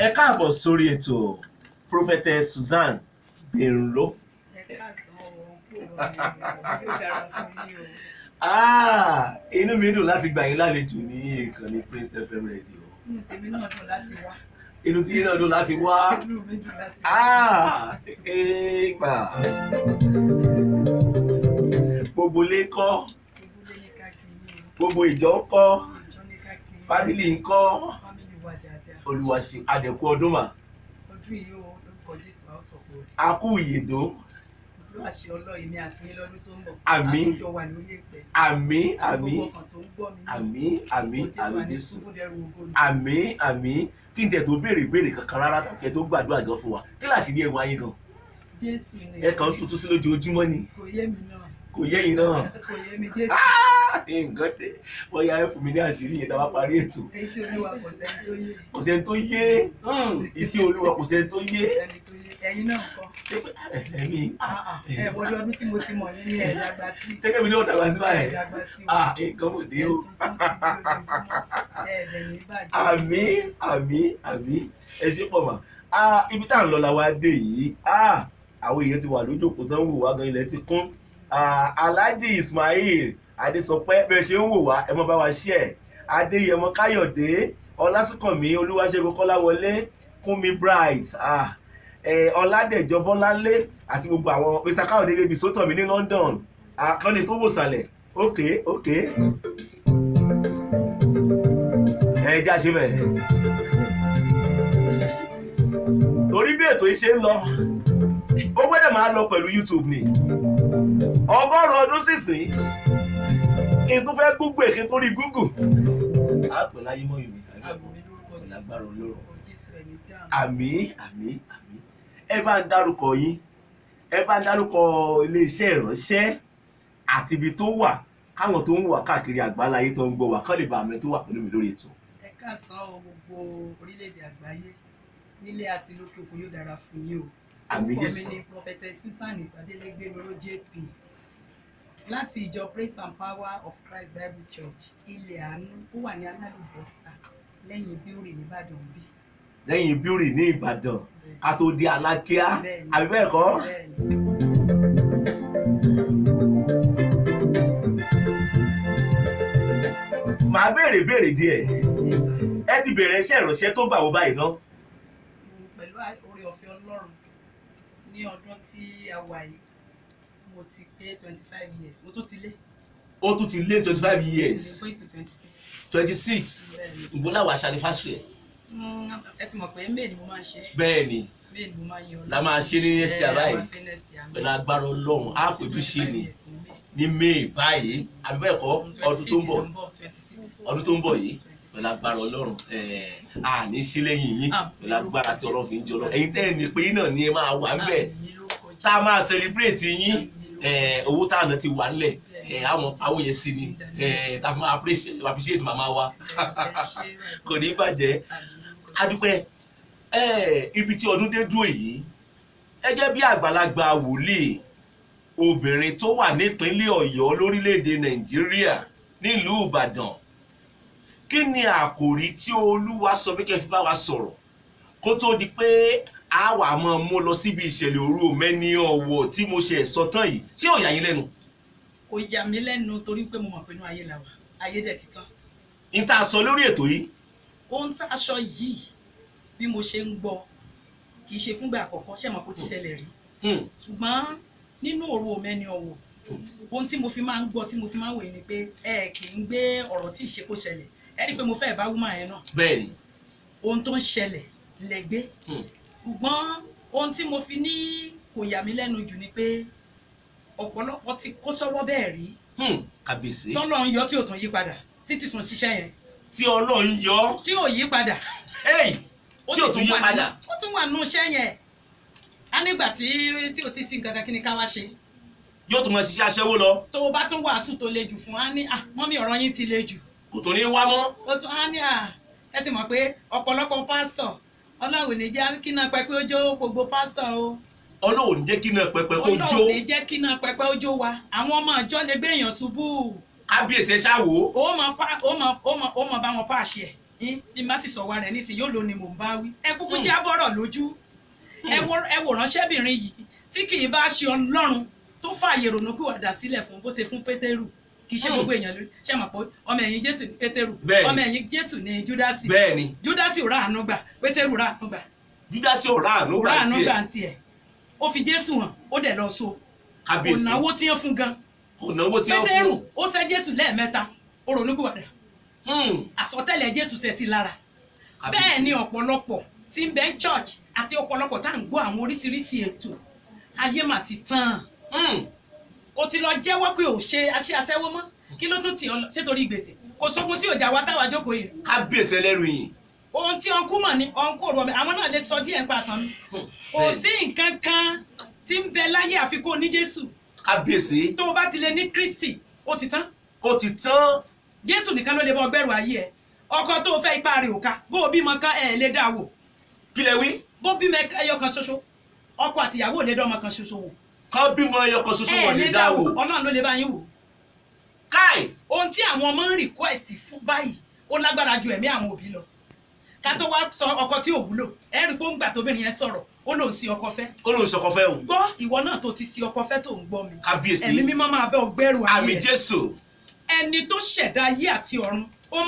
Ẹ káàbọ̀ sórí ètò, Prophetess Susan Gbèrò. Ẹ káàsán o, kú ọ̀rọ̀ yóò dára fún yín o. Ah, inú mi dùn láti gbà yín lálejò ní ìkànnì Prince FM Radio. Inú tèmi náà dùn láti wá. Inú tí yín náà dùn láti wá. Inú mi dùn láti wá. Ah, ìgbà gbogbo ilé kọ́? Gbogbo ilé ní ká kí yín o. Gbogbo ìjọ ń kọ́? Ìjọ ní ká kí yín. Family ń kọ́? Family wa dáadáa. Olúwa ṣe, àdẹ̀kú ọdún mà. Ọdún yìí o, lórúkọ Jésù, a ó sọ̀kò rẹ̀. A kú ìyèdún. Olúwa ṣe ọlọ́ọ̀ mi àti yín lọ́dún tó ń bọ̀. Àmín. Àtúnjọ wà lórí èpẹ̀. Àmín. Àti Àmín. gbogbo ọkàn tó ń gbọ́ mi náà. Àmín, àmín. Lórúkọ Jésù, Àmín. àní Jésù. ṣubú dẹrù ògo nù. Àmín, àmín. Kí n tẹ̀ tó béèrè ìbéèrè kankan rárá tàbí kẹ́ tó gbàdúrà gan fún wa, kí làṣírí ẹwà yín gan? Jésù ni. Ẹ kàn ń tuntun sí lójoojúmọ́ ni. Kò yé mi náà. Kò yé yín náà? Kò yé mi, Jésù. Nǹkan tẹ wọ́n yá, ẹ fún mi ní àṣírí yẹn tá a bá parí ètò. Èyí tí Olúwa, kò sẹ́ni tó yé. Kò sẹ́ni tó yé ìsí Olúwa, kò sẹ́ni tó yé. Kò sẹ́ni tó yé. Ẹ̀yin náà kọ́? Ṣé pé ẹ̀mí? Ah, ah. Ẹ wọlé ọdún tí mo ti mọ̀ yín ní ẹ̀ dàgbà sí. Ṣé kébì ní ọ̀dàgbà sí báyìí? Ẹ̀ dàgbà sí o. Ah, nǹkan mò dé o. Àmín, àmín, àmín. Ẹ ṣe pọ̀ mà. Ah, ibi tá à ń lọ la wá dé yìí. Ah, àwọn èèyàn ti wà lójókòó tán ń wò wá gan, ilẹ̀ ti kún. Ah, Alhaji Ismail Adésọpẹ́, bẹ́ẹ̀ ṣe ń wò wá, ẹ mọ́ bá wa share. Adéyẹmọ Káyọ̀dé, Ọlásùnkànmí Olúwaṣẹ́gun, Kọ́láwọlé, Kúnmi Bright, ah, Ọládẹ̀jọ Bọ́láńlé àti gbogbo àwọn Mr Káyọ̀dé débi sótọ̀mí ní London àkànní tó wò sàlẹ̀. Ok, ẹ jẹ́ àṣẹ bẹ́ẹ̀, torí bí ètò yìí ṣe ń lọ, ó gbọ́dọ̀ máa lọ pẹ̀lú YouTube ni. 100 ọdún sísìn, kí n tó fẹ́ Google ẹ̀, kí n tó rí Google á pè láyé mọ́ ìwé. Lágbára Ọlọ́run. Àmín, àmín, àmín. Ẹ bá ń dárúkọ yín, ẹ bá ń dárúkọ iléeṣẹ́ ìránṣẹ́ àti ibi tó wà, káwọn tó ń wà káàkiri àgbáláyé tó ń gbọ́ wà kán lè bá àmì tó wà pẹ̀lú mi lórí ètò. Ẹ káàsán o, gbogbo orílẹ̀-èdè àgbáyé, nílé àti lókè òkun, yóò dára fún yín o. Àmín. Orúkọ Jésù. mi ni Prophetess Susan Ìsàdélégbèmíró JP láti ìjọ Praise and Power of Christ Bible Church, Ilẹ̀ Àánú. Ó wà ní Alálùbọ́sà, lẹ́yìn Bíórì nìbàdàn bí. Lẹ́yìn Bíórì ní Ìbàdàn, ká tó dé Alákíá. Bẹ́ẹ̀ni. Àbí bẹ́ẹ̀ kọ́? Bẹ́ẹ̀ni. Màá béèrè béèrè díẹ̀. Yes, sir. Ẹ ti bẹ̀rẹ̀ iṣẹ́ ìránṣẹ́ tó gbà wó báyìí ná? Pẹ̀lú oore ọ̀fẹ́ Ọlọ́run, ní ọdún tí a wà yìí, mo ti pé 25 years, mo tún ti lé. Ó tún ti lé 25 years. Mo ti pé to 26. 26. Bẹ́ẹ̀ni. Ìgbó làwọn aṣa anniversary ẹ̀? Ẹ ti mọ̀ pé May ni mo máa ń ṣe. Bẹ́ẹ̀ ni. May ni mo máa ń yan. La máa ṣe ní next year báyìí. La máa ṣe next year. Pẹ̀lú agbára Ọlọ́run, á pè bí ṣe ni ní May báyìí, àbí bẹ́ẹ̀ kọ́? Ọdún tó ń bọ̀, ọdún tó ń bọ̀ yìí, pẹ̀lú agbára Ọlọ́run, a ní ṣe lẹ́yìn yín, pẹ̀lú agbára tí Ọlọ́run fi ń jẹ Ọlọ́run. Ẹ̀yin tẹ́ ẹ̀ ní pé yín náà ni ẹ máa wà ń bẹ̀ tá a máa celebrate yín. Owó tá a ná ti wà ńlẹ̀, àwọn pawó yẹn sí ni tá a fi máa appreciate màmá wa. Kò ní bàjẹ́, adúpẹ́. Ibi tí ọdún dé dúró yìí, gẹ́gẹ́ bí àgbàlagbà wòlíì obìnrin tó wà nípínlẹ̀ Ọ̀yọ́, lórílẹ̀‐èdè Nàìjíríà, nílùú Ìbàdàn, kí ni àkòrí tí Olúwa sọ pé kẹ́ fi bá wa sọ̀rọ̀ kó tó di pé a wà máa mú lọ síbi ìṣẹ̀lẹ̀ òru òmẹ́ni ọ̀wọ̀ tí mo ṣe sọ tán yìí, tí ò yà yín lẹ́nu? Kò yà mí lẹ́nu, torí pé mo mọ̀ pé inú ayé la wà, ayé dẹ̀ ti tán. N tá a sọ lórí ètò yìí. Ohun tá a sọ yìí, bí mo ṣe ń gbọ́, kì í ṣe fúngbà àkọ́kọ́. Ṣé mọ̀ kó ti ṣẹlẹ̀ rí? Ṣùgbọ́n nínú òru òmẹ́ni ọ̀wọ̀, ohun tí mo fi máa ń gbọ́, tí mo fi máa ń wòye ni pé ẹ kì í gbé ọ̀rọ̀ tí ì ṣe kó ṣẹlẹ̀. Ẹ rí i pé mo fẹ́ bá woman yẹn náà. Bẹ́ẹ̀ni. Ohun tó ń ṣẹlẹ̀ lẹ́gbẹ́. Ṣùgbọ́n ohun tí mo fi ní kò yà mí lẹ́nu jù ni pé ọ̀pọ̀lọpọ̀ ti kó sọ́wọ́ bẹ́ẹ̀ rí. Kàbèsè. Tọ́lọ́ ń yọ tí ò tún yí padà sí ti sùn ṣiṣẹ́ yẹn. Tí Ọlọ́run yọ. Tí ò yí padà. Hey! Ó Tí ò sì tún yí wà padà. Ó tún wà nù iṣẹ́ yẹn. Á nígbà tí ò ti sí nǹkan kan, kí ni ká wá ṣe? Yóò tún máa ṣiṣẹ́ aṣẹ́wó lọ. Tó o bá tún wàásù tó le jù fún á ní, "À, mummy, ọ̀rọ̀ yín ti le jù." Kò tún ní wá mọ́. Ó tún á ní, "À, ẹ ti mọ̀ pé ọ̀pọ̀lọpọ̀ pásítọ̀, Ọlọ́run ò ní jẹ́ kí náà pẹpẹ ó jó gbogbo pásítọ̀ o." Ọlọ́run ò ní jẹ́ kí iná pẹpẹ kó jó. Ọlọ́run ò ní jẹ́ kí náà pẹpẹ ó jó wa. Àwọn ọmọ ìjọ lè gbé èèyàn ṣubú. Kábíyèsí, ẹ ṣáà wò ó. Ó mọ pa ó mọ ó mọ ó mọ bá wọn pàṣẹ. Bí má sì sọ wa rẹ̀ nísìnyí, yóò lò ní mò ń bá wí. Ẹ kúkú jẹ́ àbọ̀rọ̀ lójú. Ẹ wò ránṣẹ́bìnrin yìí tí kì í bá ṣe Ọlọ́run tó fààyè ronúpìwàdà sílẹ̀ fún bó ṣe fún Pétérù. Kì í ṣe gbogbo èèyàn lórí ṣe mọ̀ pé ọmọ ẹ̀yìn Jésù ní Pétérù, ọmọ ẹ̀yìn Jésù ní Júdásì. Júdásì ò ráàánú gbà, Pétérù ráàánú gbà. Júdásì ò ráàánú Ò gbà ráàánú tiẹ̀. gbà tiẹ̀. Ó fi Jésù hàn, ó dẹ̀ lọ so. Kò náwó tí ń fún gan. Kò náwó tí wọ́n Pétérù fún. ó sẹ́ Jésù lẹ́ẹ̀mẹ́ta, ó ronúpìwàdà. Àsọtẹ́lẹ̀ Jésù ṣẹ sí lára. Bẹ́ẹ̀ ni ọ̀pọ̀lọpọ̀ tí ń bẹ ń church àti ọ̀pọ̀lọpọ̀ tá à ń gbọ́ àwọn oríṣiríṣi ètò ayé mà ti tán. Kò ti lọ jẹ́wọ́ pé ò ṣe aṣẹ́ aṣẹ́wó mọ́. Kí ló tún tì ọ́ lọ? Ṣé torí gbèsè? Kò sógun tí ò jà wá táwa jókòó yìí. Kábíyèsí ẹlẹ́rù yìí. Ohun tí ọ̀nkú mọ̀ ni ọ̀nkú òru ọmọ àwọn náà lè sọ díẹ̀ nípa àtàn mi. Kò sí nǹkan kan tí ń bẹ láyé àfi kó ní Jésù. Kábíyèsí. Tó o bá ti lè ní Kristi, ó ti tán. Ó ti tán. Jésù nìkan ló lè bọ́ gbẹ́rù ayé ẹ̀. Ọkọ tó o fẹ́, ipá rẹ̀ ò ká. Bó o bímọ kan, ẹ̀ lè dá wò. Kí lẹ wí? Bó bímọ ẹyọ kan ṣoṣo, ọkọ àtìyàwó ò lè dá ọmọ kan ṣoṣo wò. Kán bímọ ẹyọ kan ṣoṣo, Ẹ wọ́n lè dá wò. Ọlọ́run ló lè bá yín wò. Káì. Ohun tí àwọn ọmọ ń request fún báyìí, ó lágbára ju ẹ̀mí àwọn òbí lọ. Ká tó wá sọ ọkọ tí ò wúlò. Ẹ rí i pé ó ń gbà tóbìnrin yẹn sọ̀rọ̀, ó lòun sí ọkọ fẹ́. Ó lóun sọkọ fẹ́ o. Gbọ́, ìwọ náà tó ti sí ọkọ fẹ́ tó ń gbọ́ mi, Kábíyèsí. Ẹ̀mí Mímọ́ máa bẹ́ ọ gbẹ́rù ayé Àmì ẹ̀. Jésù. Ẹni tó ṣẹ̀dá ayé àti ọ̀run.